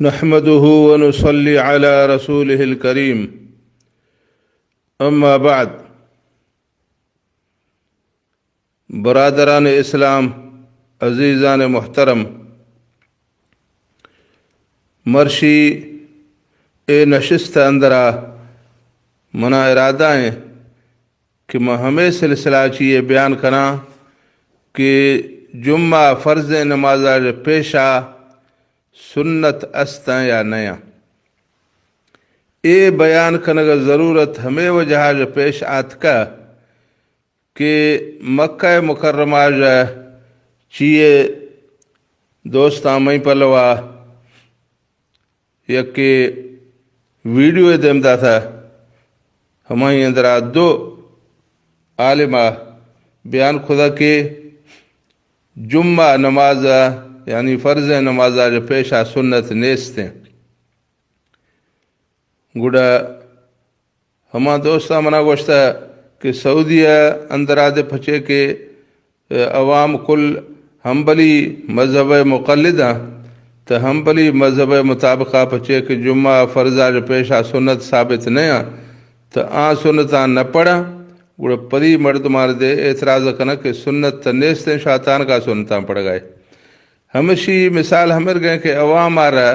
نحمده ونصلي على رسوله الكريم. أما بعد. برادران اسلام، عزیزان محترم، مرشی اے نشست اندرا منا ارادہ ایں کہ من ہمے سلسلہ چی اے بیان کناں کہ جمعہ فرض نمازا پیشا سنت استاں یا نیاں۔ اے بیان کنگ ضرورت ہمے وجہ پیش آتکہ کہ مکہ مکرمہ ژہ چیئے دوستاں مئی پلوا یکے ویڈیو دیم داتا، ہمائی اندرا دو عالمہ بیان کھدا کہ جمعہ نماز، یعنی فرض نماز ژہ پیشا سنت نیستیں۔ گڑا ہما دوستاں منا گوشتہ کہ سعودیہ اندرا دے پچے کہ، اے، عوام کل ہمبلی مذہب مقلداں، تو ہمبلی مذہب مطابقہ پچے کہ جمعہ فرضا ژہ پیشا سنت ثابت نیاں، تو آ سنتاں نہ پڑھاں۔ گڑا پدی مردمان دے اعتراض کنہ کہ سنت تو نیستیں، شاتان کا سنتاں پڑھگائے۔ ہمشی مثال ہمر گئے کہ عوام آرہ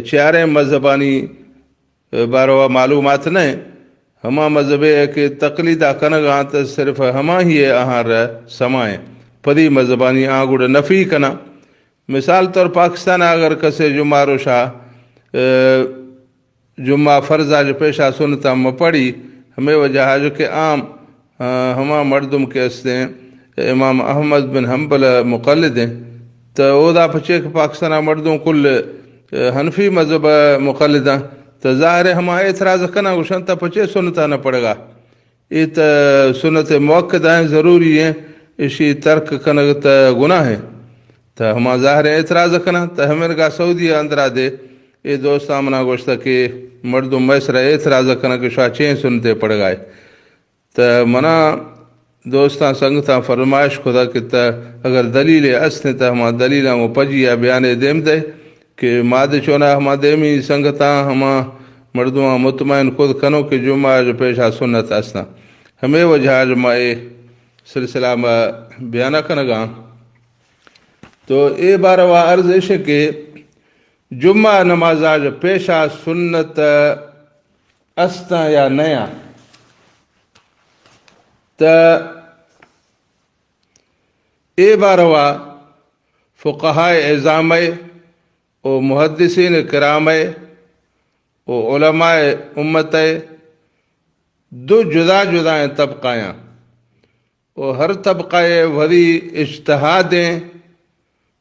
چاریں مذہبانی باروا معلومات نہ، ہما مذہبے کہ تقلیدا کنگاں تو صرف ہما ہی آہاں رہ سمائیں، پدی مذہبانی آ گڑ نفی کنا۔ مثال طور پاکستان اگر کسے جمعہ روشا، اے، جمعہ فرضا ژہ پیشا سنتا مپڑی، ہمے وجہ ژہ کہ عام آ، ہما مردم کہ استیں امام احمد بن حنبل مقلد ہیں، تو اودا پچے کہ پاکستان مردم کل، اے، حنفی مذہب مقلد ہیں، تو ظاہر ہے ہما اعتراض کنا گوشن تو پچے سنتا نہ پڑھگا، اے تو سنت مؤکدہ ہیں، ضروری ہیں، اشی ترک کنگ تو گناہ ہیں۔ تو ہما ظاہر ہے اعتراض کنا، تو ہمیں گا سعودی اندرا دے اے دوستاں منا گوشتہ کہ مردم میسر اعتراض کنا کہ شاہ چین سنتے پڑھگائے۔ تہ منا دوستاں سنگتاں فرمائش کھدا کہ تہ اگر دلیلے استیں تہ ہما دلیلاں و پجیا بیانے دیم دے کہ مادے چونا ہما دیمی سنگتاں ہما مردماں مطمئن کھد کنو کہ جمعہ ژہ پیشا سنت استاں۔ ہمے وجہ ژہ ما اے سلسلہ ما بیانہ کنگاں۔ تو اے باروا عرض ایش کہ جمعہ نمازا ژہ پیشا سنت استاں یا نیاں؟ تہ اے باروا فقہائے عظامئے و محدثین کرامئے و علماء امتئے دو جدا جدائیں طبقایاں و ہر طبقہ ء وثی اجتہادیں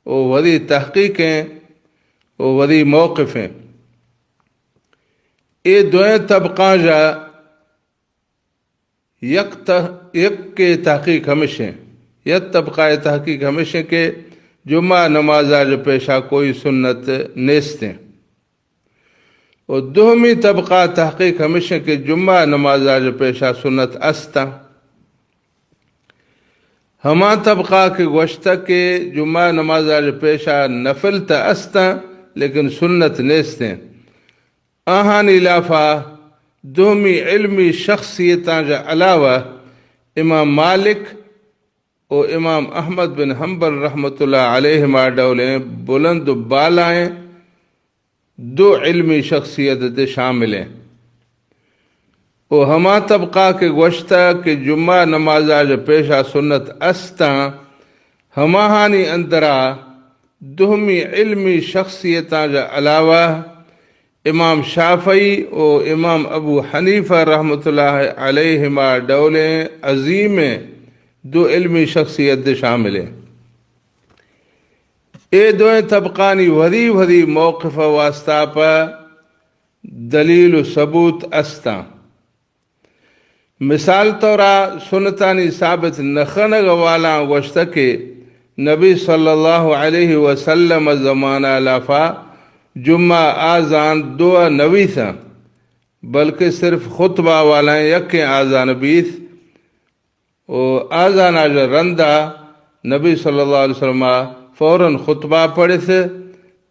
و وثی تحقیقیں و وثی موقفیں۔ اے دوئیں طبقاں ژہ یک تح-، یک کے تحقیق ہمشیں، یک طبقہ ء تحقیق ہمشیں کہ جمعہ نمازا ژہ پیشا کوئی سنت نیستیں۔ و دومی طبقہ تحقیق ہمیشیں کہ جمعہ نمازا ژہ پیشا سنت استاں۔ ہما طبقہ کہ گوشتہ کہ جمعہ نمازا ژہ پیشا نفل تہ استاں، لیکن سنت نیستیں۔ آہانی لافا دومی علمی شخصیتاں ژہ علاوہ امام مالک و امام احمد بن حنبل رحمت اللہ علیہما ڈولیں بلند و بالائیں دو علمی شخصیت دے شامل ہیں۔ و ہما طبقہ کہ گوشتہ کہ جمعہ نمازا ژہ پیشا سنت استاں، ہماہانی اندرا دومی علمی شخصیتاں ژہ علاوہ امام شافعی و امام ابو حنیفہ رحمت اللہ علیہما ڈولیں عظیمیں دو علمی شخصیت دے شامل ہیں۔ اے دوئیں طبقانی وثی وثی موقف واسطہ پہ دلیل و ثبوت استاں۔ مثال طورا سنتانی ثابت نخنگ والاں گوشتہ کہ نبی صلی اللہ علیہ وسلم زمانہ لافا جمعہ آزان دو نویثاں، بلکہ صرف خطبہ والاں یکیں آزان بیث۔ و آزانا ژہ رندا نبی صلی اللہ علیہ وسلم فوراً خطبہ پڑھث،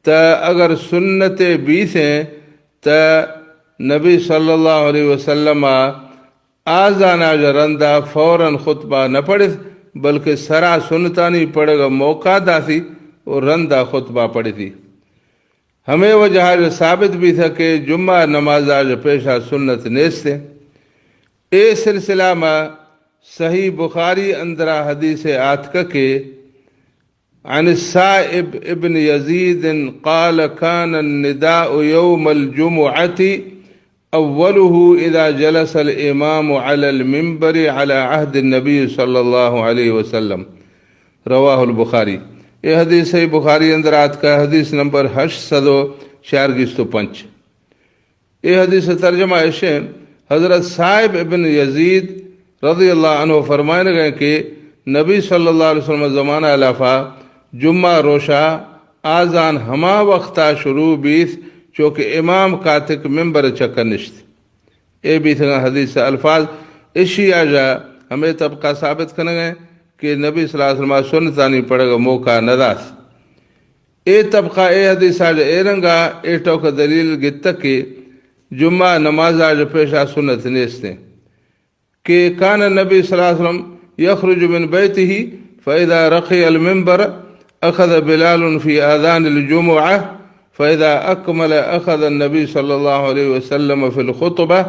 تا اگر سنت بیثیں تا نبی صلی اللہ علیہ وسلم آزاناج رندا فوراً خطبہ نہ پڑھث، بلکہ سرا سنتانی پڑھگ موقع داثی و رندا خطبہ پڑھثی۔ ہمے وجہ ثابت بیثہ کہ جمعہ نمازاج پیشا سنت نیستیں۔ اے سلسلہ ما صحیح بخاری اندرا حدیث آتکہ کہ عن السائب ابن يزيد قال كان النداء يوم الجمعة أوله إذا جلس الإمام على المنبر على عهد النبي صلى الله عليه وسلم. رواه البخاري. اے حدیث صحیح بخاری اندر آتکہ، حدیث نمبر ہشت سد و چار گیست و پنچ۔ اے حدیث ترجمہ اشیں، حضرت سائب ابن یزید رضی اللہ عنہ فرمائنگ ایں کہ نبی صلی اللہ علیہ وسلم زمانہ لافا جمعہ روشا آزان ہما وقتا شروع بیث چوکہ امام کاتک ممبر چکہ نشت۔ اے بیثگاں حدیث الفاظ اشی آجا ہمے طبقہ ثابت کنگ ایں کہ نبی صلی اللہ علیہ وسلم سنتانی پڑھگ موقع نہ داث۔ اے طبقہ اے حدیث آج اے رنگا اے ٹوک دلیل گتہ کہ جمعہ نماز آج پیشا سنت نیستیں کہ كان النبي صلى الله عليه وسلم يخرج من بيته فإذا رقي المنبر أخذ بلال في آذان الجمعة فإذا أكمل أخذ النبي صلى الله عليه وسلم في الخطبة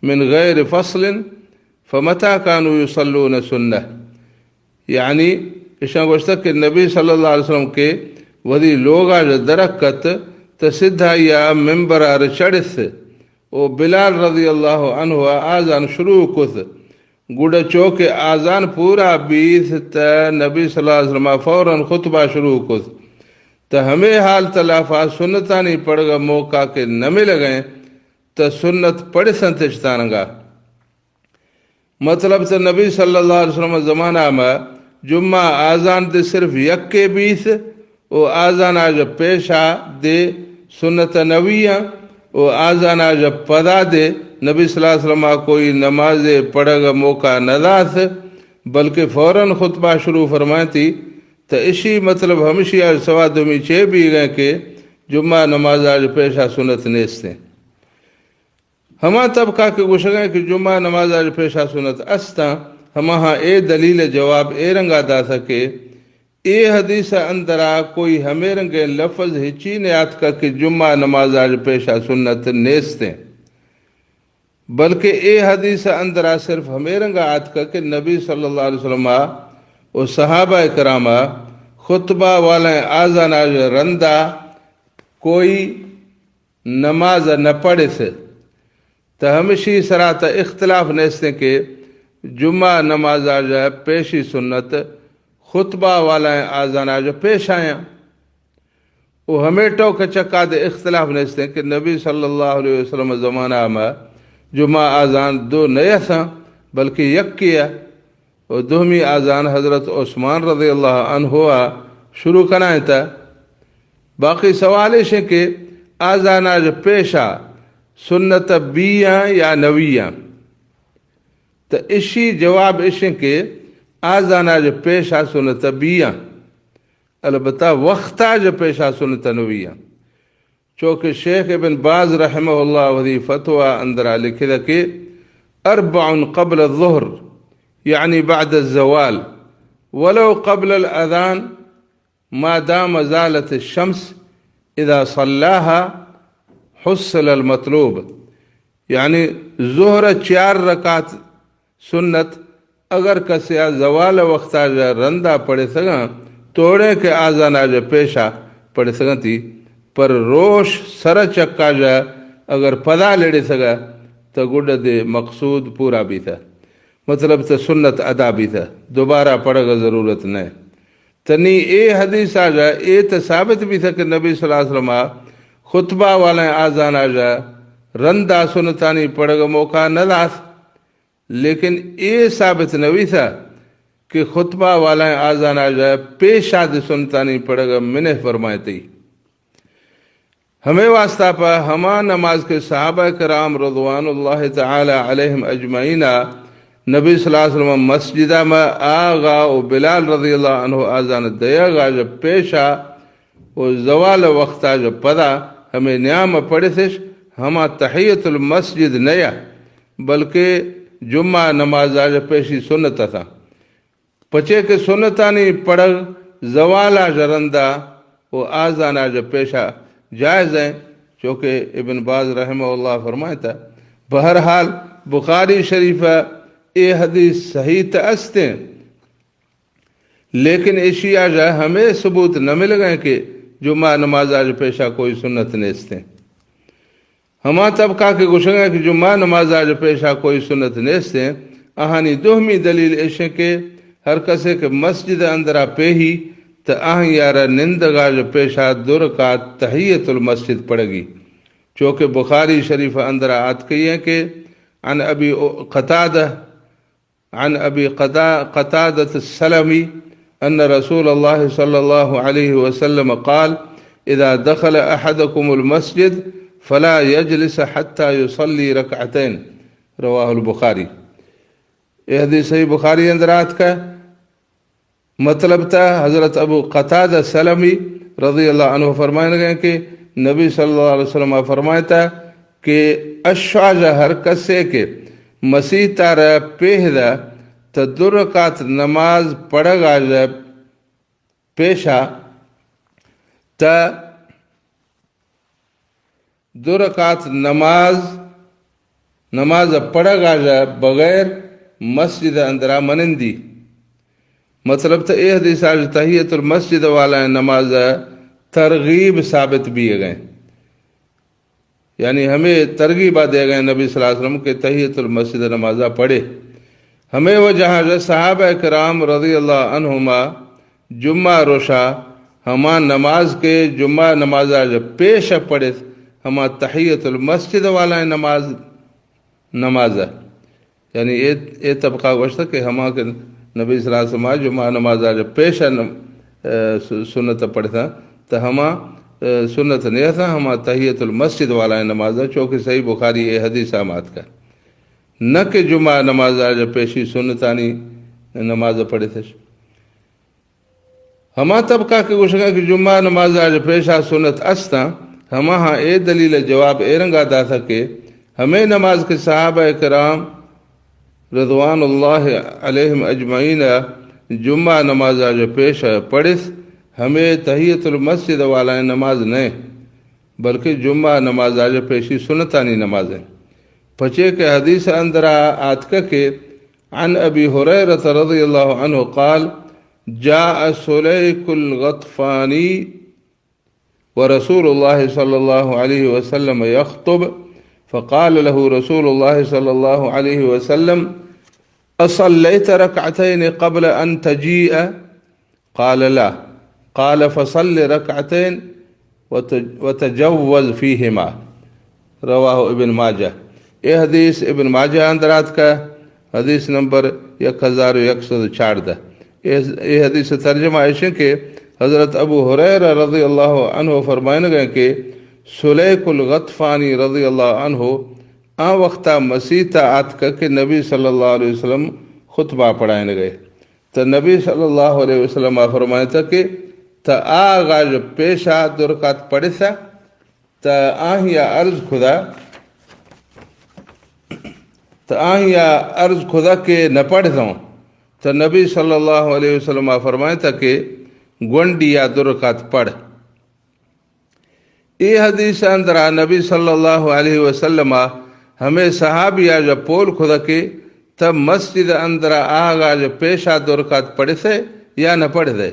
من غير فصل فمتى كانوا يصلون سنة. یعنی اشاں گوشتہ کہ نبی صلی اللہ علیہ وسلم کہ وثی لوگا ژہ درکت تہ سدھا یا ممبرا چڑث و بلال رضی اللہ عنہ آزان شروع کث۔ گڑا چوکہ آزان پورا بیث تہ نبی صلی اللہ علیہ وسلم فوراً خطبہ شروع کث۔ تہ ہمے حال تلافا سنتانی پڑھگ موقع کہ نہ ملگ ایں تہ سنت پڑھثنت اشتانگا۔ مطلب تہ نبی صلی اللہ علیہ وسلم زمانہ ما جمعہ آزان دے صرف یکے بیث و آزان آج پیشا دے سنت نویاں و آزان آج پدا دے نبی صلی اللہ علیہ وسلم کوئی نماز پڑھگ موقع نہ داث، بلکہ فوراً خطبہ شروع فرمائنتی۔ تہ اشی مطلب ہمشی آج سوا دومی چے بیگ ایں کہ جمعہ نماز آج پیشا سنت نیستیں۔ ہما طبقہ کہ گوشگ ایں کہ جمعہ نماز آج پیشا سنت استاں، ہماہاں اے دلیل جواب اے رنگا داثہ کہ اے حدیث اندرا کوئی ہمے رنگیں لفظ ہچی نیاتکہ کہ جمعہ نماز آج پیشا سنت نیستیں، بلکہ اے حدیث اندرا صرف ہمے رنگا آتکہ کہ نبی صلی اللہ علیہ وسلم و صحابہ کرام خطبہ والیں آزان آج رندا کوئی نماز نہ پڑھث۔ تہ ہمشی سرا تہ اختلاف نیستیں کہ جمعہ نماز آج پیشی سنت خطبہ والائیں آزان آج پیش آیاں۔ و ہمے ٹوک چکا دے اختلاف نیستیں کہ نبی صلی اللہ علیہ وسلم زمانہ ما جمعہ آزان دو نیساں، بلکہ یکے و دومی آزان حضرت عثمان رضی اللہ عنہ آ شروع کنائیں تہ۔ باقی سوال ایشیں کہ آزان آج پیشا سنت بیاں یا نویاں؟ تہ اشی جواب ایشیں کہ آزان آج پیشا سنت بیاں، البتہ وقت آج پیشا سنت نویاں۔ چوکہ شیخ ابن باز رحمہ اللہ وثی فتویٰ اندرا لکھدہ کہ أربع قبل الظهر، يعني بعد الزوال، ولو قبل الأذان ما دام زالت الشمس إذا صلاها حصل المطلوب۔ یعنی ظہر چیار رکعت سنت اگر کسے آ زوال وقت آ جا رندا پڑھسگاں، توڑے کہ آزان آ جا پیشا پڑھسگاں تی، پر روش سر چکا جا اگر پدا لڑسگا تو گڈ دے مقصود پورا بیتا، مطلب تو سنت ادا بیتا، دوبارہ پڑھگا ضرورت نہ۔ تنی اے حدیث آ جا اے تو ثابت بیتا کہ نبی صلی اللہ علیہ وسلم خطبہ والے آزان آ جا رندا سنتانی پڑھگا موقع نہ داس۔ لیکن اے ثابت نہ بیثہ کہ خطبہ والائیں آزان آ جا پیشا دے سنتانی پڑھگا منع فرمائیتی۔ ہمے واسطہ پہ ہما نماز کہ صحابہ کرام رضوان اللہ تعالی علیہم اجمعین نبی صلی اللہ علیہ وسلم مسجدہ ما آغا و بلال رضی اللہ عنہ آزان دیگا جا پیشا و زوال وقتا ژہ پدا ہمے نیام پڑھتش، ہما تحیت المسجد نیا، بلکہ جمعہ نمازا ژہ پیشی سنت اتاں۔ پچے کہ سنتانی پڑھگ زوالا ژہ رندا و آذانا ژہ پیشا جائز ہیں، چونکہ ابن باز رحمہ اللہ فرمائتا۔ بہرحال، بخاری شریف اے حدیث صحیح تہ استیں، لیکن ایشیا ژہ ہمے ثبوت نہ ملگیں کہ جمعہ نمازا ژہ پیشا کوئی سنت نیستیں۔ ہما طبقہ کہ گوشگیں کہ جمعہ نمازا ژہ پیشا کوئی سنت نیستیں، آہانی دوہمی دلیل ایشیں کہ ہر کسے کہ مسجد اندرا پیہی، تہ آہیارا نندگا ژہ پیشا دو رکعت تحیت المسجد پڑھگی، چونکہ بخاری شریف اندرا آتکئی ہیں کہ عن ابی قتادہ عن أبي قتا-، قتادة السلمي أن رسول الله صلى الله عليه وسلم قال: إذا دخل أحدكم المسجد فلا يجلس حتى يصلي ركعتين. رواه البخاري. اے حدیث صحیح بخاری اندر آتکہ۔ مطلب تہ حضرت ابو قتادہ سلمی رضی اللہ عنہ فرمائنگے کہ نبی صلی اللہ علیہ وسلم فرمائتا کہ اشوا ژہ ہر کسے کہ مسیتا را پیہدا تہ دو رکعت نماز پڑھگا ژہ پیشا، تہ دو رکعت نماز، نماز پڑھگا ژہ بغیر مسجد اندرا منندی۔ مطلب تہ اے حدیثا ژہ تحیت المسجد والا نماز ترغیب ثابت بیگیں۔ یعنی ہمے ترغیبا دیگیں نبی صلی اللہ علیہ وسلم کہ تحیت المسجد نمازا پڑھے۔ ہمے وجہا ژہ صحابہ کرام رضی اللہ عنہما جمعہ روشا ہما نماز کہ جمعہ نمازا ژہ پیش پڑھت، ہما تحیت المسجد والا نماز، نماز۔ یعنی اے، اے طبقہ گوشتہ کہ ہما کہ نبی صلی اللہ علیہ وسلم جمعہ نمازا ژہ پیش نم-، اے، س-، سنت پڑھتا، تہ ہما، اے، سنت نیتا، ہما تحیت المسجد والا نماز، چونکہ صحیح بخاری اے حدیثا آتکہ۔ نہ کہ جمعہ نمازا ژہ پیشی سنتانی نماز پڑھتش۔ ہما طبقہ کہ گوشگا کہ جمعہ نمازا ژہ پیشا سنت استاں، ہماہاں اے دلیل جواب اے رنگا داتا کہ ہمے نماز کہ صحابہ کرام رضوان اللہ علیہم اجمعین جمعہ نمازا ژہ پیش پڑھت، ہمے تحیت المسجد والا نماز نئے، بلکہ جمعہ نمازا ژہ پیشی سنتانی نماز ہیں۔ پچے کہ حدیث اندرا آتکہ کہ عن أبي هريرة رضي الله عنه قال: جاء سليك الغطفاني ورسول الله صلى الله عليه وسلم يخطب، فقال له رسول الله صلى الله عليه وسلم: أصليت ركعتين قبل أن تجيء؟ قال: لا. قال: فصل ركعتين وت-، وتجوز فيهما. رواه ابن ماجه. اے حدیث ابن ماجہ اندر آتکہ، حدیث نمبر یک ہزار و یک سد و چاردہ۔ اے، اے حدیث ترجمہ ایشیں کہ حضرت ابو ہریرہ رضی اللہ عنہ فرمائنگے کہ سلیک الغطفانی رضی اللہ عنہ آ وقتا مسیتا آتکہ کہ نبی صلی اللہ علیہ وسلم خطبہ پڑھائنگے۔ تہ نبی صلی اللہ علیہ وسلم آ فرمائتا کہ تہ آغا ژہ پیشا دو رکعت پڑھسا، تہ آہیا عرض کھدا، تہ آہیا عرض کھدا کہ نہ پڑھتوں۔ تہ نبی صلی اللہ علیہ وسلم آ فرمائتا کہ گونڈیا دو رکعت پڑھ۔ اے حدیث اندرا نبی صلی اللہ علیہ وسلم ہمے صحابیا ژہ پول کھدا کہ تہ مسجد اندرا آغا ژہ پیشا دو رکعت پڑھسے یا نہ پڑھسے۔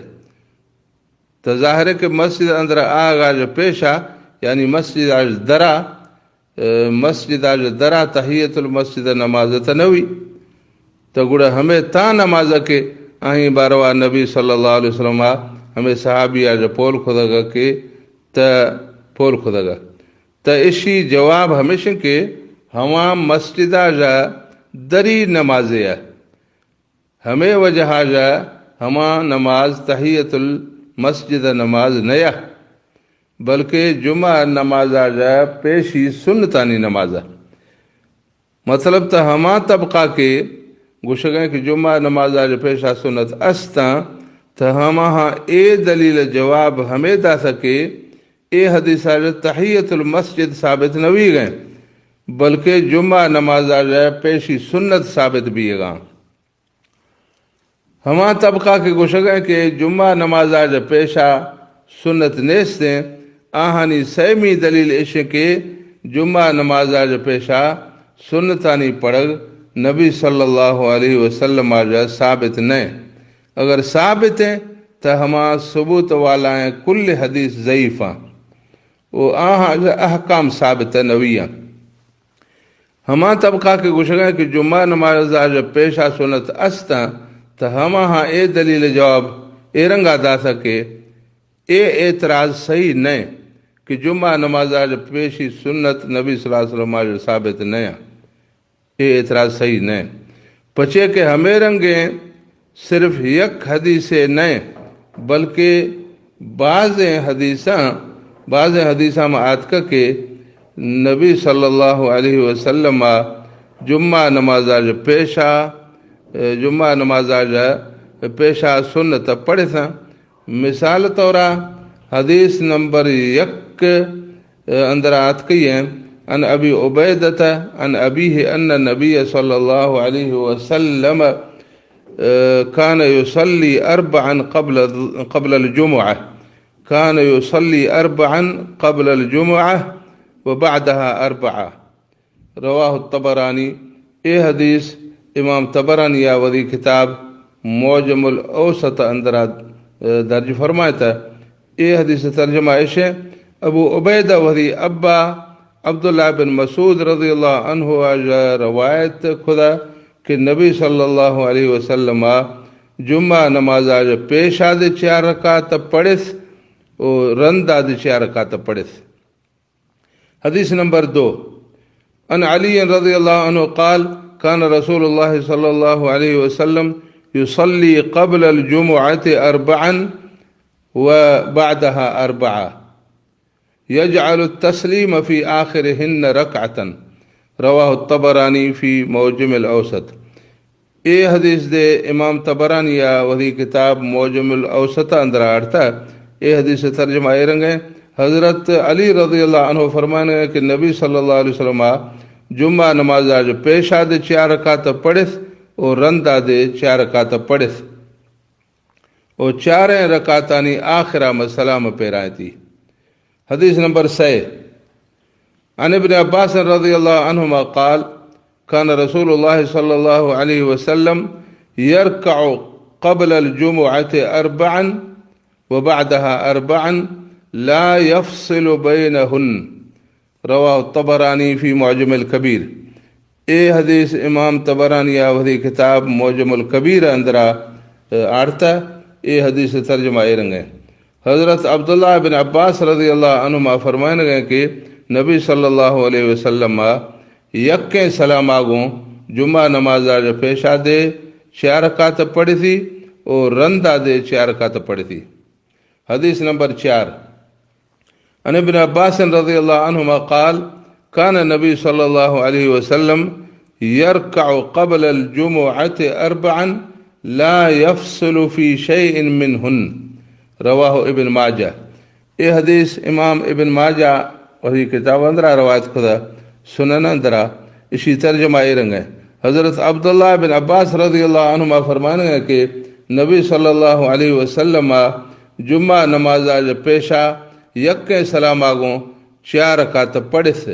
تہ ظاہر ہے کہ مسجد اندرا آغا ژہ پیشا، یعنی مسجدا ژہ درا، اے، مسجدا ژہ درا تحیت المسجد نماز تہ نوی۔ تہ گڑا ہمے تاں نماز کہ آہی باروا نبی صلی اللہ علیہ وسلم ہمے صحابیا ژہ پول کھدگا کہ تہ پول کھدگا۔ تہ اشی جواب ہمیشن کہ ہما مسجدا ژہ دری نمازے ہے۔ ہمے وجہا ژہ ہما نماز تحیت المسجد نماز نیا، بلکہ جمعہ نمازا ژہ پیشی سنتانی نمازا۔ مطلب تہ ہما طبقہ کہ گوشگیں کہ جمعہ نمازا ژہ پیشا سنت استاں، تہ ہماہاں اے دلیل جواب ہمے داتہ کہ اے حدیث ءَ تحیت المسجد ثابت نہ ویگ ءَ، بلکہ جمعہ نماز ءَ پیشی سنت ثابت بیگ ءَ۔ ہما طبقہ کہ گوشگ ءَ کہ جمعہ نماز ءَ پیشا سنت نیست ایں، آہانی سیمی دلیل ایش ایں کہ جمعہ نماز ءَ پیشا سنتانی پڑھگ نبی صلی اللہ علیہ وسلم ءَ ثابت نہ ایں۔ اگر ثابت ایں، تہ ہما ثبوت والائیں کل حدیث ضعیف ایں و آہاں احکام ثابت نہ وی ایں۔ ہما طبقہ کہ گوشگ ءَ کہ جمعہ نماز ءَ پیشا سنت است ایں، تہ ہماہاں اے دلیل جواب اے رنگا داتہ کہ اے اعتراض صحیح نہ ایں کہ جمعہ نماز ءَ پیشی سنت نبی صلی اللہ علیہ وسلم ءَ ثابت نہ ایں۔ اے اعتراض صحیح نہ ایں، پچے کہ ہمے رنگیں صرف یک حدیثے نہ ایں، بلکہ بازیں حدیثاں، بازیں حدیثاں ما آتکہ کہ نبی صلی اللہ علیہ وسلم ءَ جمعہ نماز ءَ پیشا، جمعہ نماز ءَ پیشا سنت پڑھتاں۔ مثال طورا حدیث نمبر یک اندر آتکئی ایں، عن ابی عبیدہ عن ابیہ ان النبی صلی اللہ علیہ وسلم، آ، کان یصلی اربعا قبل، قبل الجمعہ، کان یصلی اربعا قبل الجمعہ وبعدها اربعا۔ رواہ الطبرانی۔ اے حدیث امام طبرانی ءَ وثی کتاب معجم الاوسط اندرا، آ، درج فرمائتہ۔ اے حدیث ترجمہ ایش ایں، ابو عبیدہ وثی ابا عبداللہ بن مسعود رضی اللہ عنہ ءَ روایت کتہ کہ نبی صلی اللہ علیہ وسلم ءَ جمعہ نماز ءَ پیشا دے چار رکعت پڑھت و رندا دے چار رکعت پڑھت۔ حدیث نمبر دو۔ عن علی رضی اللہ عنہ قال، کان رسول اللہ صلی اللہ علیہ وسلم یصلی قبل الجمعة اربعا وبعدها اربعا، یجعل التسلیم فی آخرہن رکعتا۔ رواہ الطبرانی فی معجم الاوسط۔ اے حدیث دے امام طبرانی ءَ وثی کتاب معجم الاوسط اندر آڑتہ۔ اے حدیث ترجمہ اے رنگ ایں، حضرت علی رضی اللہ عنہ فرمائنگ ءَ کہ نبی صلی اللہ علیہ وسلم ءَ جمعہ نماز ءَ پیشا دے چار رکعت پڑھت و رندا دے چار رکعت پڑھت و چاریں رکعتانی آخرا ما سلام پیرائتی۔ حدیث نمبر سئے۔ عن ابن عباس رضی اللہ عنہما قال، کان رسول اللہ صلی اللہ علیہ وسلم یرکع قبل الجمعة اربعا وبعدها اربعا لا یفصل بینہن۔ رواہ الطبرانی فی معجم الکبیر۔ اے حدیث امام طبرانی ءَ وثی کتاب معجم الکبیر اندرا، آ، آڑتہ۔ اے حدیث ترجمہ اے رنگ ایں۔ حضرت عبداللہ بن عباس رضی اللہ عنہما فرمائنگ ءَ کہ نبی صلی اللہ علیہ وسلم ءَ یکیں سلام ءَ گوں جمعہ نماز ءَ پیشا دے چار رکعت پڑھتی و رندا دے چار رکعت پڑھتی۔ حدیث نمبر چار۔ عن ابن عباس رضی اللہ عنہما قال، کان النبی صلی اللہ علیہ وسلم یرکع قبل الجمعة اربعا لا یفصل فی شیء منہن۔ رواہ ابن ماجہ۔ اے حدیث امام ابن ماجہ وثی کتاب اندرا روایت کتہ، سنن اندرا۔ اشی ترجمہ اے رنگ ایں۔ حضرت عبداللہ بن عباس رضی اللہ عنہما فرمائنگ ءَ کہ نبی صلی اللہ علیہ وسلم ءَ جمعہ نماز ءَ پیشا یکیں سلام ءَ گوں چار رکعت پڑھت۔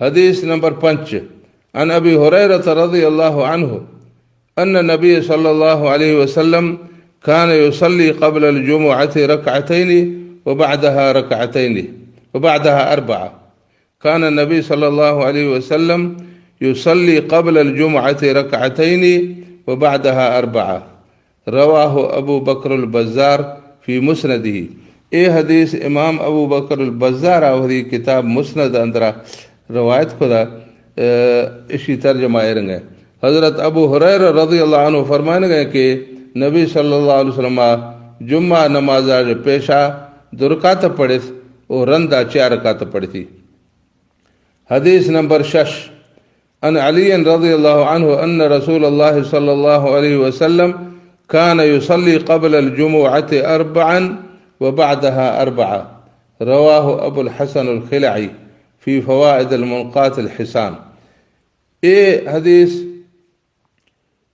حدیث نمبر پنچ۔ عن ابی ہریرہ رضی اللہ عنہ ان النبی صلی اللہ علیہ وسلم کان یصلی قبل الجمعة رکعتین وبعدها رکعتین وبعدها اربعا۔ کان النبی صلی اللہ علیہ وسلم یصلی قبل الجمعة رکعتین وبعدها اربعا۔ رواہ ابو بکر البزار فی مسندہ۔ اے حدیث امام ابو بکر البزار ءَ وثی کتاب مسند اندرا روایت کتہ، آ، اشی ترجمہ اے رنگ ایں۔ حضرت ابو ہریرہ رضی اللہ عنہ فرمائنگ ءَ کہ نبی صلی اللہ علیہ وسلم ءَ جمعہ نماز ءَ پیشا دو رکعت پڑھت و رندا چار رکعت پڑھتی۔ حدیث نمبر شش۔ عن علی رضی اللہ عنہ ان رسول اللہ صلی اللہ علیہ وسلم كان يصلي قبل الجمعة أربعا وبعدها أربعا، رواه أبو الحسن الخلعي في فوائد المنقاة الحسان. اے حدیث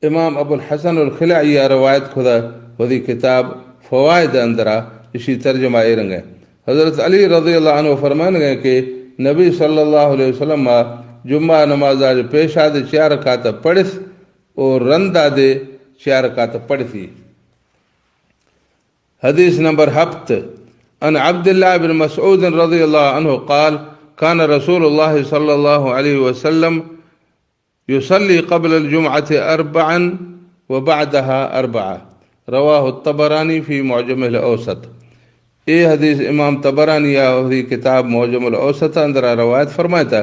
امام ابو الحسن الخلعی ءَ روایت کتہ، وثی کتاب فوائد اندرا اشی ترجمہ اے رنگ ایں. حضرت علی رضی اللہ عنہ فرمائنگ ایں کہ نبی صلی اللہ علیہ وسلم ءَ جمعہ نماز ءَ پیشا دے چار رکعت پڑھث او رندا دے چار رکعت پڑھثی. حدیث نمبر ہپت. عن عبد الله بن مسعود رضي الله عنه قال: كان رسول الله صلى الله عليه وسلم يصلي قبل الجمعة أربعا وبعدها أربعا، رواه الطبراني في معجم الأوسط. اے حدیث امام طبرانی ءَ وثی کتاب معجم الاوسط اندرا روایت فرمائتا.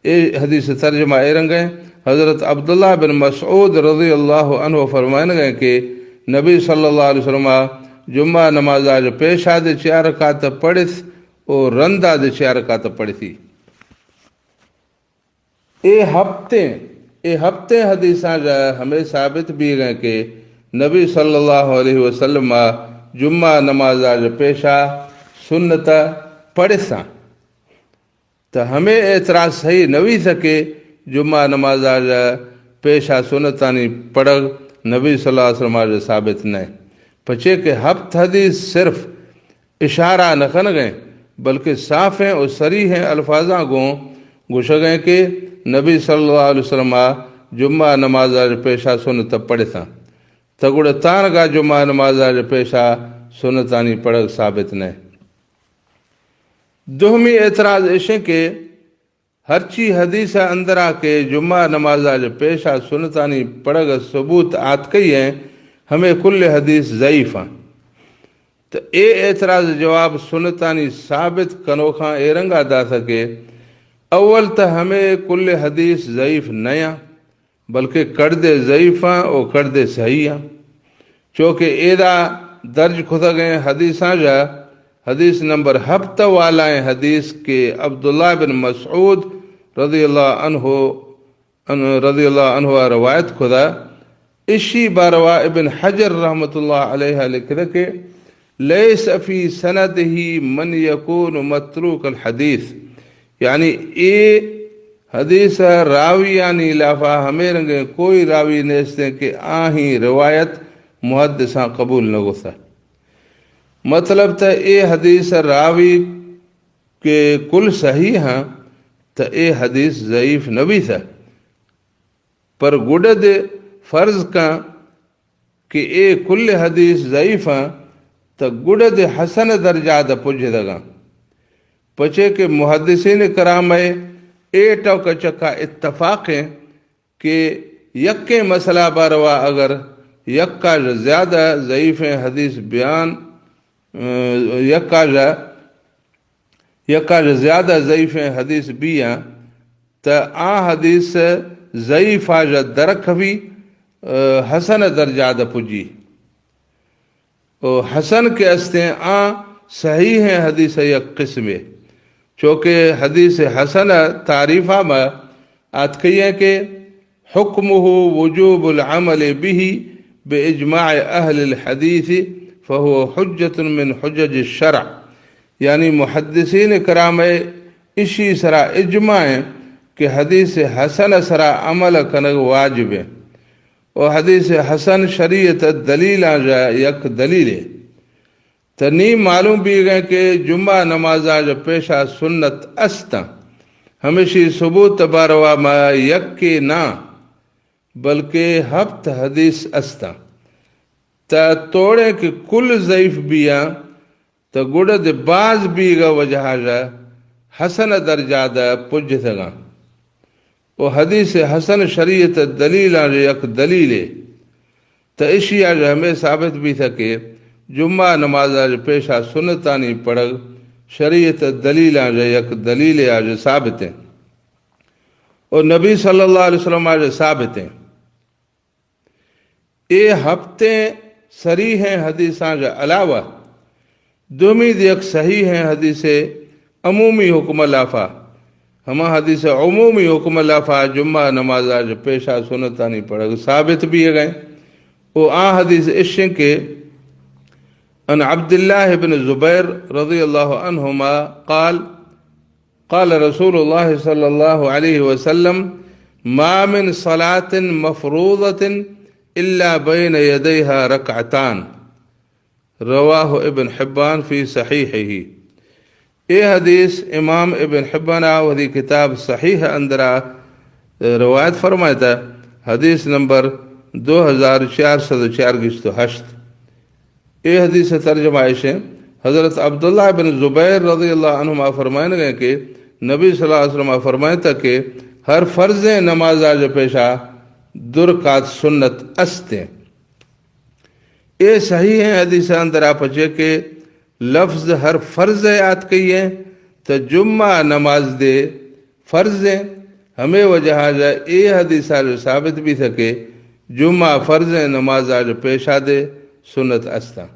اے حدیث ترجمہ اے رنگ ایں. حضرت عبداللہ بن مسعود رضی اللہ عنہ فرمائنگ ایں کہ نبی صلی اللہ علیہ وسلم ءَ جمعہ نماز ءَ پیشا دے چار رکعت پڑھث او رندا دے چار رکعت پڑھثی. اے ہپتیں، اے ہپتیں حدیثاں جا ہمے ثابت بیغ ایں کہ نبی صلی اللہ علیہ وسلم ءَ جمعہ نماز ءَ پیشا سنت پڑھثاں. تہ ہمے اعتراض صحیح نویث کہ جمعہ نماز ءَ پیشا سنتانی پڑھگ نبی صلی اللہ علیہ وسلم ءَ ثابت نہ. پچے کہ ہپت حدیث صرف اشارہ نہ کنگ ایں، بلکہ صافیں و صریحیں الفاظاں گوں گوشگ ایں کہ نبی صلی اللہ علیہ وسلم ءَ جمعہ نماز ءَ پیشا سنت پڑھثاں. تہ گڑا تانگا جمعہ نماز ءَ پیشا سنتانی پڑھگ ثابت نہ. دومی اعتراض اش ایں کہ ہرچی حدیث اندرا کہ جمعہ نماز ءَ پیشا سنتانی پڑھگ ثبوت آتکئی ایں، ہمے کل حدیث ضعیف ایں. تہ اے اعتراض جواب سنتانی ثابت کنوخاں اے رنگا داثہ کہ اول تہ ہمے کل حدیث ضعیف نیاں، بلکہ کڑدے ضعیفاں او کڑدے صحیحاں. چوکہ ایدا درج کتگیں حدیثاں جا حدیث نمبر ہپت والائیں حدیث کہ عبداللہ بن مسعود رضی اللہ عنہ، رضی اللہ عنہ روایت کتہ، اشی باروا ابن حجر رحمت اللہ علیہ لکھتہ کہ ليس في سنده من يكون متروك الحديث، یعنی اے حدیث راویانی لافا ہمے رنگیں کوئی راوی نیستیں کہ آہی روایت محدثاں قبول نہ گوثہ. مطلب تہ اے حدیث راوی کہ کل صحیح ایں، تہ اے حدیث ضعیف نبیثہ. پر گڈد فرض کن کہ اے کل حدیث ضعیف ایں، تہ گڈد حسن درجہ دہ پجدگاں. پچے کہ محدثین کرام ءِ اے ٹوک چکا اتفاق ایں کہ یکیں مسئلہ باروا اگر یکا ژ زیادہ ضعیفیں حدیث بیان، یکا ژ یکا ژ زیادہ ضعیفیں حدیث بیاں، تہ آ حدیث ضعیفا ژ درکھوی، حسن درجہ دہ پجی. او حسن کہ استیں آ صحیحیں حدیث یک قسمے. چوکہ حدیث حسن تعریفا ما آتکئی ایں کہ حكمه وجوب العمل به بإجماع أهل الحديث فهو حجة من حجج الشرع، یعنی محدثین کرام ءِ اشی سرا اجماع ایں کہ حدیث حسن سرا عمل کنگ واجب ایں. و حدیث حسن شریعت دلیلاں جا یک دلیلے. تہ نی معلوم بیغیں کہ جمعہ نمازا ژ پیشا سنت استاں، ہمیشی ثبوت باروا ما یکے ناں، بلکہ ہپت حدیث استاں. تہ توڑیں کہ کل ضعیف بیاں، تہ گڈد باز بیغ وجہا ژ حسن درجہ دہ پجتگاں. و حدیث حسن شریعت دلیلاں ژ یک دلیلے. تہ اشیا ژ ہمے ثابت بیثہ کہ جمعہ نمازا ژ پیشا سنتانی پڑھگ شریعت دلیلاں ژ یک دلیلے آ ژ ثابت ایں. و نبی صلی اللہ علیہ وسلم آ ژ ثابت ایں. اے ہپتیں صریحیں حدیثاں ژ علاوہ دومی یک صحیحیں حدیث عمومی حکم لافا، ہما حدیث عمومی حکم لافا جمعہ نمازا ژ پیشا سنتانی پڑھگ ثابت بیغیں. او آ حدیث اشیں کہ عن عبد الله بن الزبير رضي الله عنهما قال، قال رسول الله صلى الله عليه وسلم: ما من صلاة مفروضة إلا بين يديها ركعتان. رواه ابن حبان في صحيحه. اے حدیث امام ابن حبان ءَ وتی کتاب صحیح اندرا روایت فرمائتا، حدیث نمبر دو ہزار چار سد و چار گشت و ہشت۔ اے حدیث ءِ ترجمہ ایشیں، حضرت عبداللہ بن زبیر رضی اللہ عنہما فرمائنگ ءَ کہ نبی صلی اللہ علیہ وسلم فرمائتا کہ ہر فرضیں نماز ءَ پیشا دو رکعت سنت استیں۔ اے صحیح ایں حدیث اندرا، پچے کہ لفظ ہر فرض ءَ آتکئی ایں، تو جمعہ نماز دے فرض ایں۔ ہمے وجہ ءَ اے حدیث ءَ ثابت بیثہ کہ جمعہ فرضیں نماز ءَ پیشا دے سنت استاں۔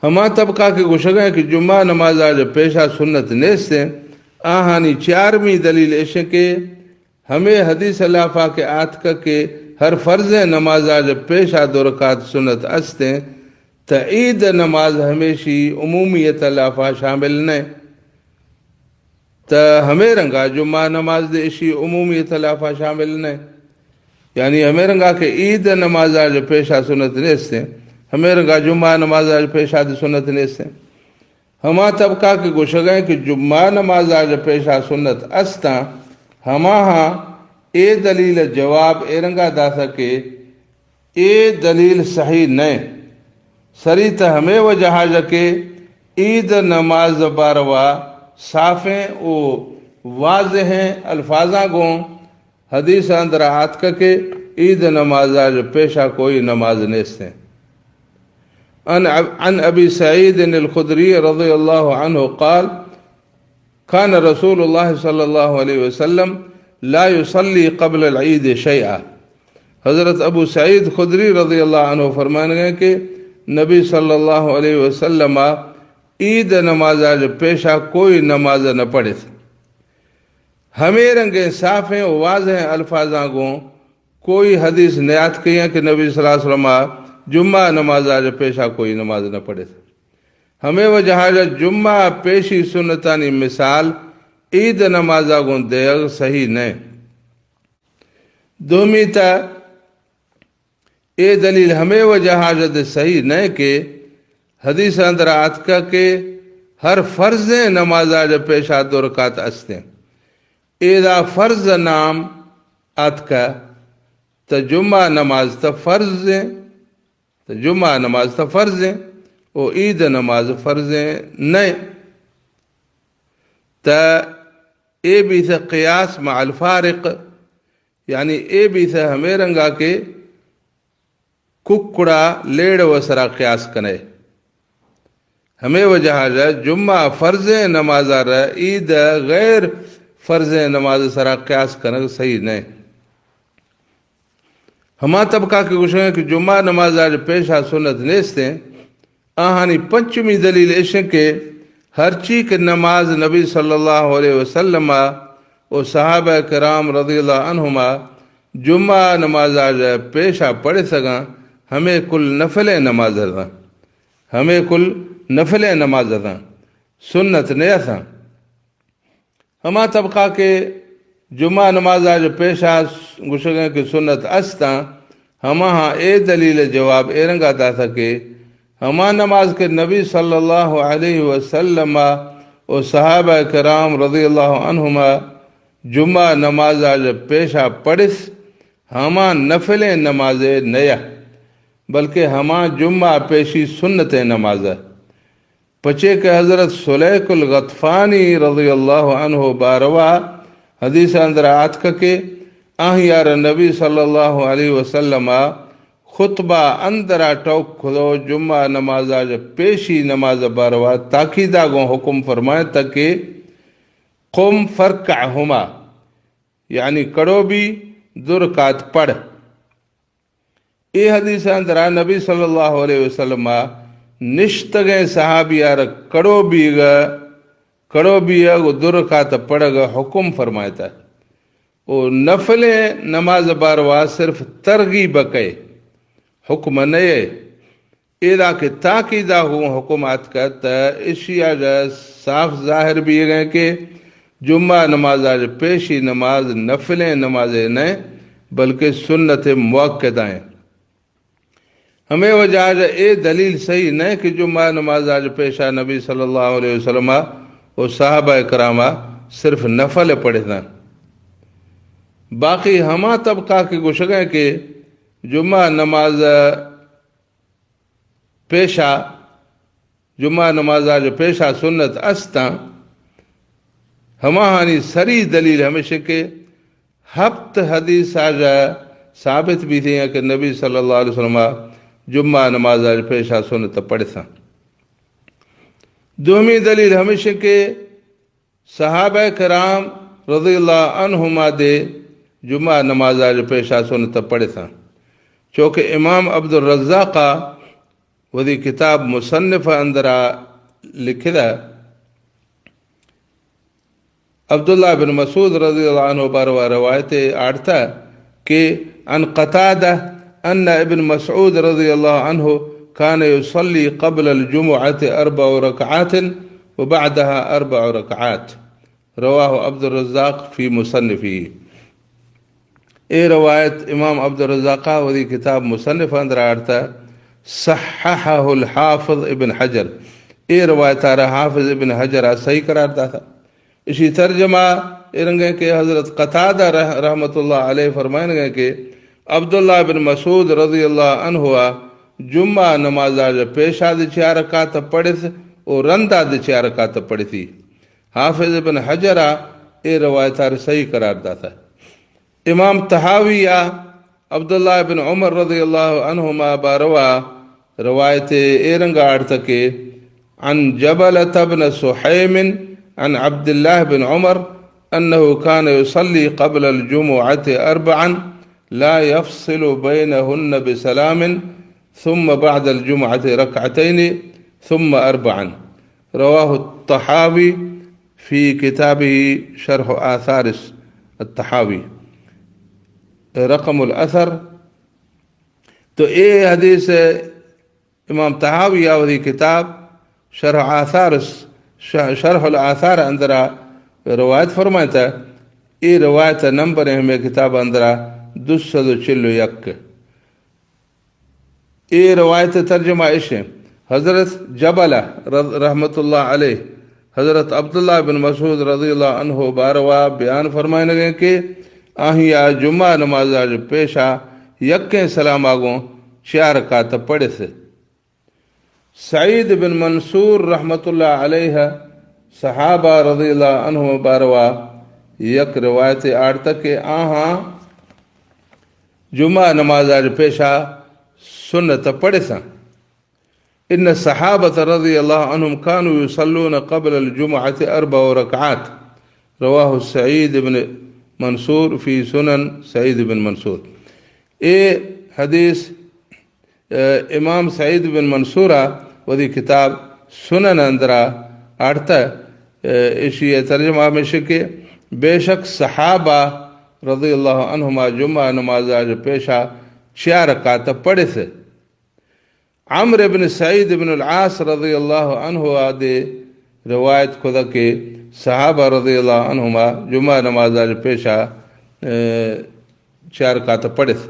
ہما طبقہ کہ گوشگ ءَ ایں کہ جمعہ نماز ءَ پیشا سنت نیست ایں، آہانی چارمی دلیل ایشیں کہ ہمے حدیث ءِ لافا کہ آتکہ کہ ہر فرضیں نماز ءَ پیشا دو رکعت سنت استیں، تہ عید نماز ہمیشی عمومیت ءِ لافا شامل نئیں۔ تہ ہمے رنگا جمعہ نماز دے اشی عمومیت ءِ لافا شامل نئیں۔ یعنی ہمے رنگا کہ عید نماز ءَ پیشا سنت نیستیں، ہمے رنگا جمعہ نماز ءَ پیشا دے سنت نیستیں۔ ہما طبقہ کہ گوشگ ءَ ایں کہ جمعہ نماز ءَ پیشا سنت استاں، ہماہاں اے دلیل ءِ جواب اے رنگا داثہ کہ اے دلیل صحیح نئیں۔ سری تہ ہمے وجہ ءَ کہ عید نماز باروا صافیں و واضحیں الفاظاں گوں حدیث اندرا آتکہ کہ عید نماز ءَ پیشا کوئی نماز نیستیں۔ عن، عن ابی سعید الخدری رضی اللہ عنہ قال، كان رسول الله صلى الله عليه وسلم لا يصلي قبل العيد شيئا. حضرت ابو سعید خدری رضی اللہ عنہ فرمائنگ ءَ ایں کہ نبی صلی اللہ علیہ وسلم ءَ عید نماز ءَ پیشا کوئی نماز نہ پڑھت۔ ہمے رنگیں صافیں و واضحیں الفاظاں گوں کوئی حدیث نیاتکئی ایں کہ نبی صلی اللہ علیہ وسلم ءَ جمعہ نماز ءَ پیشا کوئی نماز نہ پڑھت۔ ہمے وجہ ءَ جمعہ پیشی سنتانی مثال عید نماز ءَ گوں دیگ صحیح نئیں۔ دومی تہ اے دلیل ہمے وجہ ءَ صحیح نئیں کہ حدیث اندرا آتکہ کہ ہر فرضیں نماز ءَ پیشا دو رکعت استیں۔ ایدا فرض نام آتکہ، تہ جمعہ نماز تہ فرض ایں، تہ جمعہ نماز تہ فرض ایں، و عید نماز فرض ایں نئیں۔ تہ اے بیثہ قیاس مع الفارق، یعنی اے بیثہ ہمے رنگا کہ ککڑا لیڑ و سرا قیاس کنئے۔ ہمے وجہ ءَ جمعہ فرضیں نماز ءَ را عید غیر فرضیں نماز سرا قیاس کنگ صحیح نئیں۔ ہما طبقہ کہ گوشگ ءَ ایں کہ جمعہ نماز ءَ پیشا سنت نیستیں، آہانی پنچمی دلیل ایشیں کہ ہرچی کہ نماز نبی صلی اللہ علیہ وسلم ءَ و صحابہ کرام رضی اللہ عنہما جمعہ نماز ءَ پیشا پڑھتگاں، ہمے کل نفلیں نماز اتاں، ہمے کل نفلیں نماز اتاں، سنت نیاتاں۔ ہما طبقہ کہ جمعہ نماز ءَ پیشا گوشگ ءَ ایں کہ سنت استاں، ہماہاں اے دلیل ءِ جواب اے رنگا داتہ کہ ہما نماز کہ نبی صلی اللہ علیہ وسلم ءَ و صحابہ کرام رضی اللہ عنہما جمعہ نماز ءَ پیشا پڑھث، ہما نفلیں نمازے نیا، بلکہ ہما جمعہ پیشی سنتیں نماز ءَ۔ پچے کہ حضرت سلیک الغطفانی رضی اللہ عنہ باروا حدیث اندر آتکہ کہ آہیار نبی صلی اللہ علیہ وسلم ءَ خطبہ اندرا ٹوک کھدو جمعہ نماز ءَ پیشی نماز باروا تاکیدا گوں حکم فرمائے تکہ قم فرکعہما، یعنی کڑو بی دو رکعت پڑھ۔ اے حدیث اندرا نبی صلی اللہ علیہ وسلم ءَ نشتگیں صحابی ءَ را کڑو بیگ، کڑو بیگ و دو رکعت پڑھگ حکم فرمائتا۔ و نفلیں نماز باروا صرف ترغیب کئے۔ حکم نئے۔ ایدا کہ تاکیدا ہوں حکم آتکہ، تہ اشیا جا صاف ظاہر بیگیں کہ جمعہ نمازا جا پیشی نماز نفلیں نمازے نئے، بلکہ سنت مؤکدہ ایں۔ ہمے وجہ جا اے دلیل صحیح نئے کہ جمعہ نمازا جا پیشا نبی صلی اللہ علیہ وسلم و صحابہ کراما صرف نفل پڑھتاں۔ باقی ہما طبقہ کہ گوشگیں کہ جمعہ نماز پیشا، جمعہ نمازا جا پیشا سنت استاں، ہماہانی سری دلیل ہمیش کہ ہپت حدیثا جا ثابت بیتیں کہ نبی صلی اللہ علیہ وسلم جمعہ نمازا جا پیشا سنت پڑھتاں۔ دومی دلیل ہمیش کہ صحابہ کرام رضی اللہ عنہما دے جمعہ نمازا جا پیشا سنت پڑھتاں۔ چونکہ امام عبدالرزاق وثی کتاب مصنف اندرا لکھدا، عبداللہ بن مسعود رضی اللہ عنہ باروا روایت آڑتا کہ عن قتادہ ان ابن مسعود رضی اللہ عنہ كان يصلي قبل الجمعة أربع ركعات وبعدها أربع ركعات، رواه عبد الرزاق في مصنفه۔ اے روایت امام عبدالرزاقا وثی کتاب مصنف اندرا آڑتا، صححہ الحافظ ابن حجر۔ اے روایتارا حافظ ابن حجرا صحیح قرار داتا۔ اشی ترجمہ اے رنگیں کہ حضرت قتادہ رح-، رحمت اللہ علیہ فرمائنگیں کہ عبداللہ بن مسعود رضی اللہ عنہ جمعہ نمازا جا پیشا دے چار رکعت پڑھت و رندا دے چار رکعت پڑھتی۔ حافظ ابن حجرا اے روایتارا صحیح قرار داتا۔ امام طحاویا عبداللہ بن عمر رضی اللہ عنہما باروا روایت اے رنگا آڑتا کہ عن جبلة بن سحيم عن عبد الله بن عمر أنه كان يصلي قبل الجمعة أربعا لا يفصل بينهن بسلام، ثم بعد الجمعة ركعتين، ثم أربعا، رواه الطحاوي في كتابه شرح آثار الطحاوي، رقم الأثر۔ تو اے حدیث امام طحاویا وثی کتاب شرح آثار، ش-، شرح الآثار اندرا روایت فرمائتا۔ اے روایت نمبر ہمیں کتاب اندرا دو سد و چل و یک۔ اے روایت ترجمہ اشیں۔ حضرت جبلہ رض-، رحمت اللہ علیہ حضرت عبداللہ بن مسعود رضی اللہ عنہ باروا بیان فرمائنگیں کہ آہیا جمعہ نمازا جا پیشا یکیں سلاما گوں چار رکعت پڑھت۔ سعید بن منصور رحمت اللہ علیہ صحابہ رضی اللہ عنہ باروا یک روایت آڑتا کہ آہاں جمعہ نمازا جا پیشا سنت پڑھساں۔ إن الصحابة رضي الله عنهم كانوا يصلون قبل الجمعة أربع ركعات، رواه سعيد بن منصور في سنن سعيد بن منصور۔ اے حدیث، اے، امام سعید بن منصورا وثی کتاب سنن اندرا آڑتا، اے، اشی ترجمہ ہمیش کہ بے شک صحابہ رضی اللہ عنہما جمعہ نمازا جا پیشا چار رکعت پڑھت۔ عمرو بن سعید بن العاص رضی اللہ عنہ آدے روایت کھدا کہ صحابہ رضی اللہ عنہما جمعہ نمازا جا پیشا، اے، چار رکعت پڑھت۔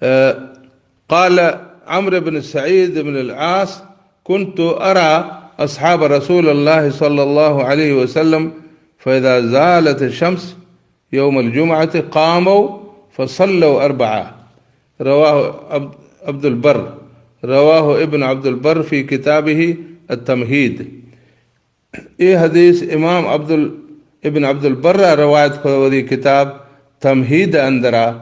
اے، قال عمرو بن سعید بن العاص: كنت أرى أصحاب رسول الله صلى الله عليه وسلم فإذا زالت الشمس يوم الجمعة قاموا فصلوا أربعا، رواه عبد، عبد البر، رواه ابن عبد البر في كتابه التمهيد۔ اے حدیث امام عبد ال-، ابن عبد البر روایت کھدا وثی کتاب تمہید اندرا،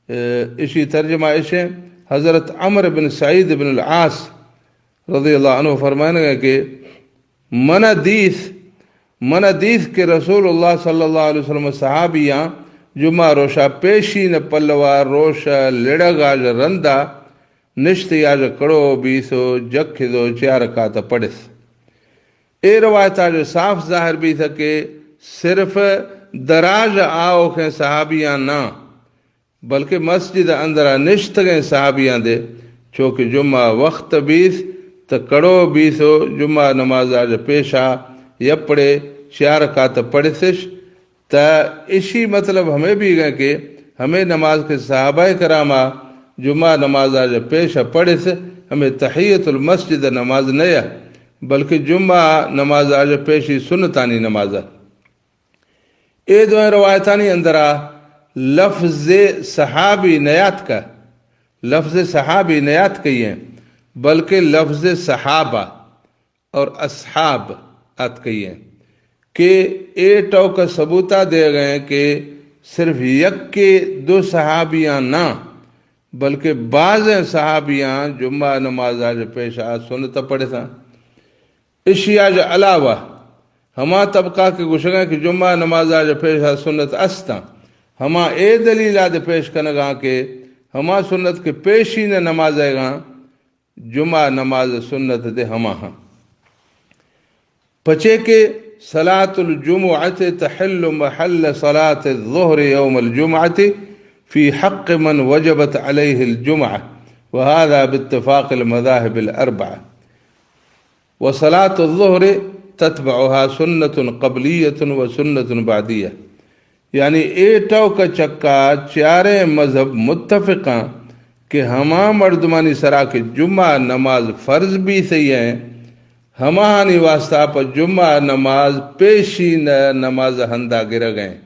اے، اشی ترجمہ اشیں، حضرت عمرو بن سعید بن العاص رضی اللہ عنہ فرمائنگا کہ منا دیث، منا دیث کہ رسول اللہ صلی اللہ علیہ وسلم صحابیاں جمعہ روشا پیشین پلوا روش لڑگا جا رندا نشت یا جا کڑو بیث و جکھث و چار رکعت پڑھث۔ اے روایتا جا صاف ظاہر بیث کہ صرف دراج آؤکیں صحابیاں نہ، بلکہ مسجد اندرا نشتگیں صحابیاں دے، چو کہ جمعہ وخت بیث، تہ کڑو بیث و جمعہ نمازا جا پیشا یپڑے چار رکعت پڑھثش۔ تہ اشی مطلب ہمے بیگا کہ ہمے نماز کہ صحابہ کراما جمعہ نمازا جا پیشا پڑھث، ہمے تحیت المسجد نماز نیا، بلکہ جمعہ نمازا جا پیشی سنتانی نمازا۔ اے دوئیں روایتانی اندرا لفظ صحابی نیاتکہ، لفظ صحابی نیاتکئی ایں، بلکہ لفظ صحابہ اور اصحاب آتکئی ایں، کہ اے ٹوکہ ثبوتا دیگئے کہ صرف یکے دو صحابیاں نہ، بلکہ بازیں صحابیاں جمعہ نمازا جا پیشا سنت پڑھثاں۔ اشیا جا علاوہ ہما طبقہ کہ گوشگاں کہ جمعہ نمازا جا پیشا سنت استاں، ہما اے دلیلا دے پیش کنگاں کہ ہما سنت کہ پیشین نمازئیگاں، جمعہ نماز سنت دے ہما ہاں۔ پچے کہ صلاة الجمعة تحل محل صلاة الظهر يوم الجمعة في حق من وجبت عليه الجمعة، وهذا باتفاق المذاهب الأربعة۔ وصلاة الظهر تتبعها سنة قبلية وسنة بعدية۔ یعنی اے ٹوکہ چکا چاریں مذہب متفقاں کہ ہما مردمانی سرا کہ جمعہ نماز فرض بیثئی ایں، ہماہانی واسطہ پہ جمعہ نماز پیشین نماز ہندا گرگئے۔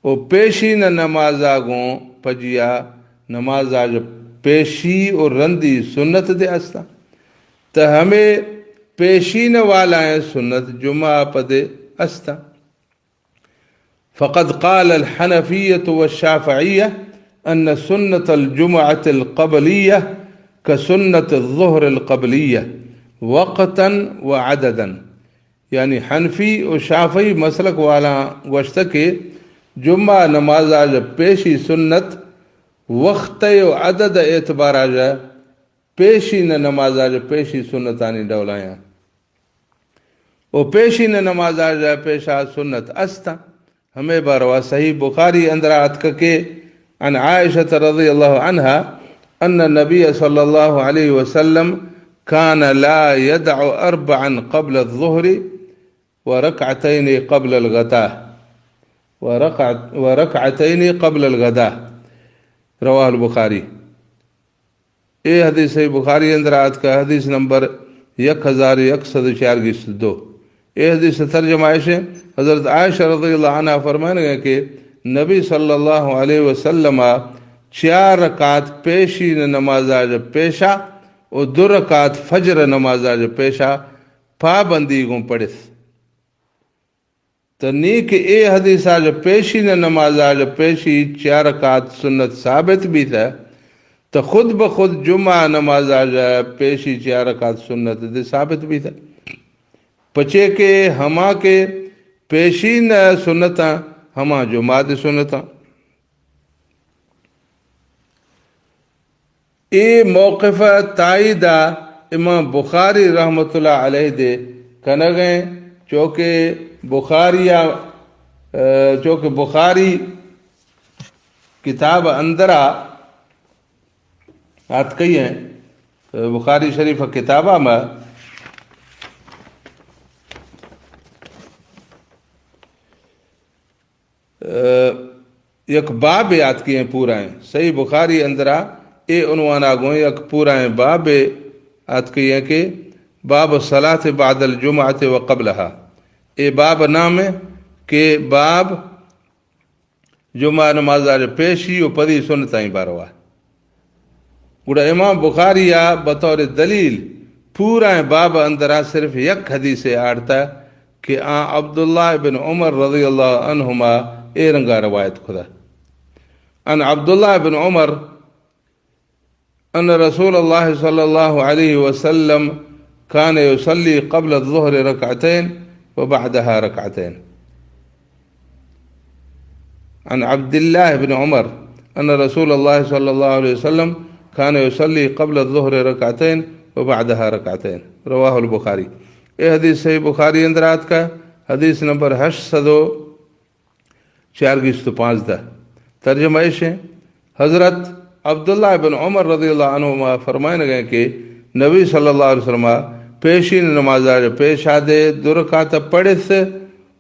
و پیشین نمازا گوں پجیا نمازا جا پیشی و رندی سنت دے استاں۔ تہ ہمے پیشین والائیں سنت جمعہ پہ دے استاں۔ فقد قال الحنفية والشافعية أن سنة الجمعة القبلية كسنة الظهر القبلية وقتا وعددا۔ یعنی حنفی و شافعی مسلک والاں گوشتہ کہ جمعہ نمازا جا پیشی سنت وخت و عدد اعتبارا جا پیشین نمازا جا پیشی سنتانی ڈولایاں۔ و پیشین نمازا جا پیشا سنت استاں۔ ہمے باروا صحیح بخاری اندرا اتکہ کہ عن عائشة رضي الله عنها أن النبي صلى الله عليه وسلم كان لا يدع أربعا قبل الظهر وركعتين قبل الغداة، وركعت-، وركعتين قبل الغداة۔ رواه البخاري۔ اے حدیث صحیح بخاری اندر آتکہ، حدیث نمبر یک ہزار یک سد و چار گیست دو۔ اے حدیث ترجمہ ایشیں، حضرت عائشہ رضی اللہ عنہا فرمائنگے کہ نبی صلی اللہ علیہ وسلم چار رکعت پیشین نمازا جا پیشا و دو رکعت فجر نمازا جا پیشا پابندی گوں پڑھث۔ تہ نی کہ اے حدیثا جا پیشین نمازا جا پیشی چار رکعت سنت ثابت بیثہ، تہ خود بخود جمعہ نمازا جا پیشی چار رکعت سنت دے ثابت بیثہ۔ پچے کہ ہما کہ پیشین سنتاں، ہما جمعہ دے سنتاں۔ اے موقف ء تائید ء امام بخاری رحمت اللہ علیہ دے کنگ ء، چونکہ بخاری ء، چونکہ بخاری کتاب اندرا آتکئی ہیں، بخاری شریف کتابہ میں یک بابے آتکئی ہیں پورائیں۔ صحیح بخاری اندرا اے عنوانا گوں یک پورائیں بابے آتکئی ہیں کہ باب الصلاة بعد الجمعة وقبلها۔ اے باب نام ہے کہ باب جمعہ نمازا پیشی و پدی سنتائیں باروا۔ گڑا امام بخاری ء بطور دلیل پورائیں باب اندرا صرف یک حدیثے آڑتا کہ آ عبداللہ ابن عمر رضی اللہ عنہما اے رنگا روایت کتا۔ عن عبداللہ ابن عمر ان رسول اللہ صلی اللہ علیہ وسلم كان يصلي قبل الظهر ركعتين وبعدها ركعتين۔ عن عبد الله بن عمر أن رسول الله صلى الله عليه وسلم كان يصلي قبل الظهر ركعتين وبعدها ركعتين۔ رواه البخاري۔ اے حدیث صحیح بخاری اندر آتکا، حدیث نمبر ہشت سد و چار گیست و پانزدہ۔ ترجمہ ایش ہے، حضرت عبداللہ ابن عمر رضی اللہ عنہما فرمائنگ ءَ کہ نبی صلی اللہ علیہ وسلم پیشین نماز ءَ پیشا دے دو رکعت پڑھث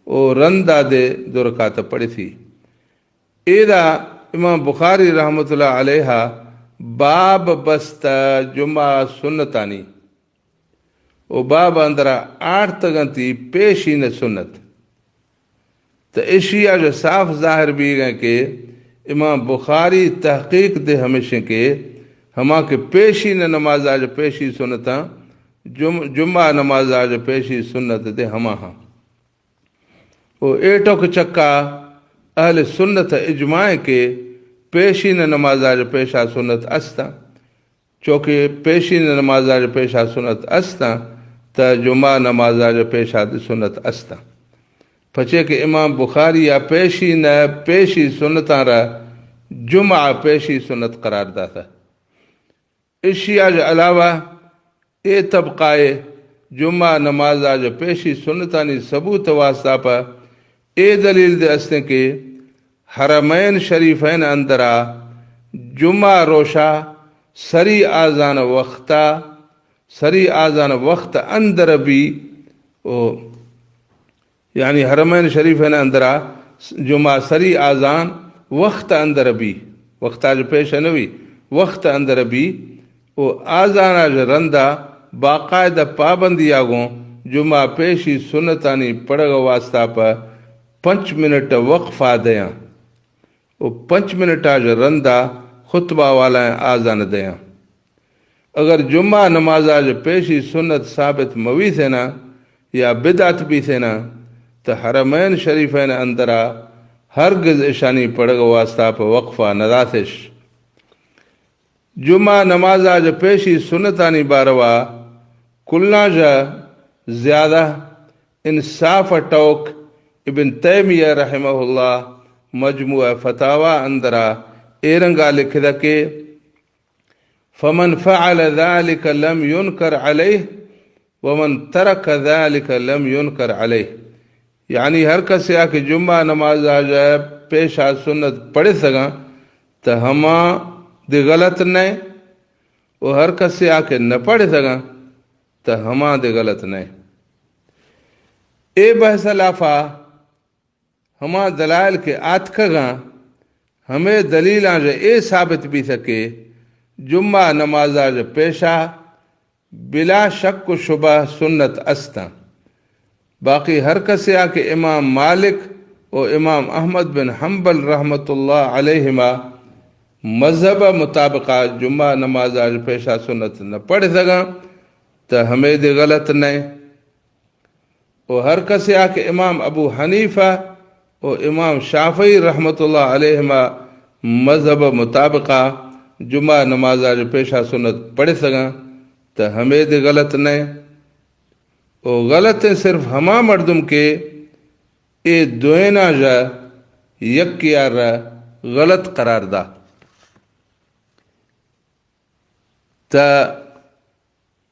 او رندا دے دو رکعت پڑھثی۔ ایدا امام بخاری رحمت اللہ علیہ باب بست جمعہ سنتانی۔ او باب اندرا آرتگنتی پیشین سنت۔ تو اشیا جو صاف ظاہر بیگا کہ امام بخاری تحقیق دے ہمیشیں کہ ہما کہ پیشین نماز آج پیشی سنتاں، جم-، جمعہ نماز آج پیشی سنت دے ہما ہاں۔ او ایٹو کہ چکا اہل سنت اجماع کہ پیشین نماز آج پیشا سنت استاں۔ چوکہ پیشین نماز آج پیشا سنت استاں، تا جمعہ نماز آج پیشا دی سنت استاں۔ پچے کہ امام بخاری یا پیشین پیشی سنتاں را جمعہ پیشی سنت قرار داتا۔ اشی آج علاوہ اے طبقہ جمعہ نماز آج پیشی سنتانی ثبوت واسطہ پہ اے دلیل دے استیں کہ حرمین شریفین اندرا جمعہ روشا سری آزان وقتا، سری آزان وقت اندر بی او، یعنی حرمین شریفین اندرا جمعہ سری آزان وقت اندر بی، وقت آج پیش نوی، وقت اندر بی او آزان آج رندا باقاعدہ پابندی آگوں جمعہ پیشی سنتانی پڑگ واسطہ پہ پنچ منٹ وقفہ دیاں۔ و پنچ منٹ آج رندا خطبہ والا آزان دیاں۔ اگر جمعہ نماز آج پیشی سنت ثابت موی تھینا یا بدعت بی تھینا، تو حرمین شریفین اندرا ہرگز اشانی پڑگ واسطہ پہ وقفہ نداتش۔ جمعہ نماز آج پیشی سنتانی باروا کلاں جا زیادہ انصاف ٹوک ابن تیمیہ رحمہ اللہ مجموعہ فتاوی اندرا اے رنگا لکھدا کہ فمن فعل ذلك لم ينكر عليه ومن ترك ذلك لم ينكر عليه، یعنی ہر کسے آ کہ جمعہ نماز آ جائے پیشا سنت پڑھ سگا تو ہما دے غلط نئے، و ہر کسے آ کہ نہ پڑھ سگا تو ہما دے غلط نئے۔ اے بحث لافا ہما دلائل کہ آتکگاں، ہمے دلیلاں ژہ اے ثابت بیثہ کہ جمعہ نمازا ژہ پیشا بلا شک و شبہ سنت استاں۔ باقی ہر کسے آ کہ امام مالک و امام احمد بن حنبل رحمت اللہ علیہما مذہب مطابقا جمعہ نمازا ژہ پیشا سنت نہ پڑھثگاں، تہ ہمے دے غلط نئے۔ و ہر کسے آ کہ امام ابو حنیفہ و امام شافعی رحمت اللہ علیہما مذہب مطابقا جمعہ نمازا ژہ پیشا سنت پڑھثگاں، تہ ہمے دے غلط نئے۔ و غلط ایں صرف ہما مردم کہ اے دوئیناں ژہ یکے آ را غلط قرار دا۔ تہ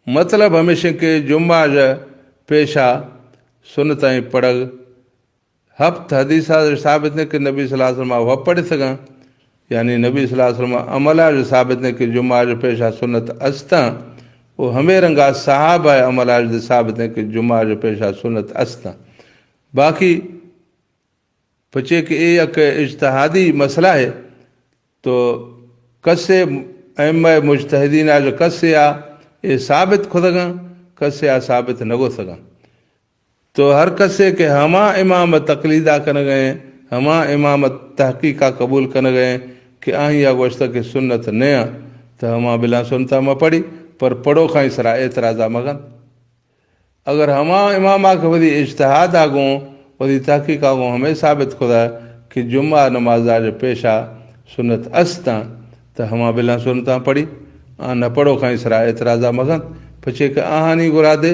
مطلب ہمیش ایں کہ جمعہ ژہ پیشا سنتائیں پڑھگ ہپت حدیثا ژہ ثابت نئے کہ نبی صلی اللہ علیہ وسلم آ پڑھثگاں، یعنی نبی صلی اللہ علیہ وسلم عملا ژہ ثابت نئے کہ جمعہ ژہ پیشا سنت استاں، و ہمے رنگا صحابہ عملا ژہ ثابت نئے کہ جمعہ ژہ پیشا سنت استاں۔ باقی پچے کہ اے یک اجتہادی مسئلہ اے، تو کسے ائمہ مجتہدین آ ژہ کسے آ اے ثابت کھدگاں، کسے آ ثابت نگوثگاں۔ تو ہر کسے کہ ہما امام تقلیدا کنگئیں، ہما امام تحقیقا قبول کنگئیں کہ آہیا گوشتہ کہ سنت نیاں، تو ہما بلا سنتا مہ پڑھی، پر پڑھوکاں سرا اعتراضا مگن۔ اگر ہما اماما کہ وثی اجتہادا گوں، وثی تحقیقا گوں ہمے ثابت کھدا کہ جمعہ نمازا ژہ پیشا سنت استاں، تہ ہما بلا سنتاں پڑھی، آ نہ پڑھوکاں سرا اعتراضا مگنت، پچے کہ آہانی گرا دے،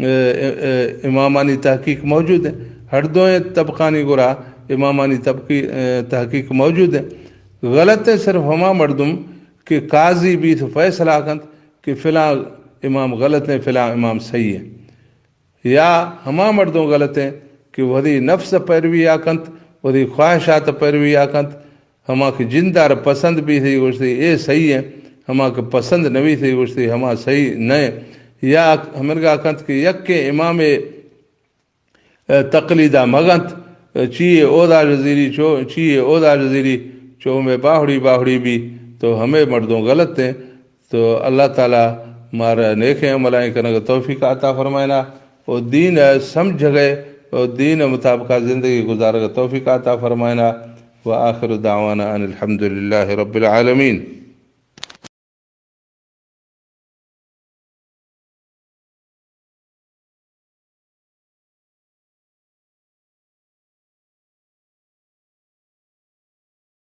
اے، اے، اے، امامانی تحقیق موجود ایں، ہر دوئیں طبقانی گرا امامانی طبقی، اے، تحقیق موجود ایں۔ غلط ایں صرف ہما مردم کہ قاضی بیث و فیصلہ کنت کہ فلاں امام غلط ایں، فلاں امام صحیح ایں۔ یا ہما مردم غلط ایں کہ وثی نفس پیرویا کنت، وثی خواہشات پیرویا کنت، ہما کہ جندار پسند بیثی گوشتی اے صحیح ایں، ہما کہ پسند نہ بیثی گوشتی ہما صحیح نہ ایں۔ یا ہمرگا کنت کہ یکیں امامے تقلیدا مگنت، چیئے اودا جزیری چو، چیئے اودا جزیری چو، ہمے باہڑی باہڑی بی تو ہمے مردوں غلط ایں۔ تو اللہ تعالی مارا نیکیں عملائیں کنگ توفیق عطا فرمائنا، و دین سمجھگئے و دین مطابقہ زندگی گزارگ توفیق عطا فرمائنا۔ و آخر دعوانا ان الحمد للہ رب العالمین۔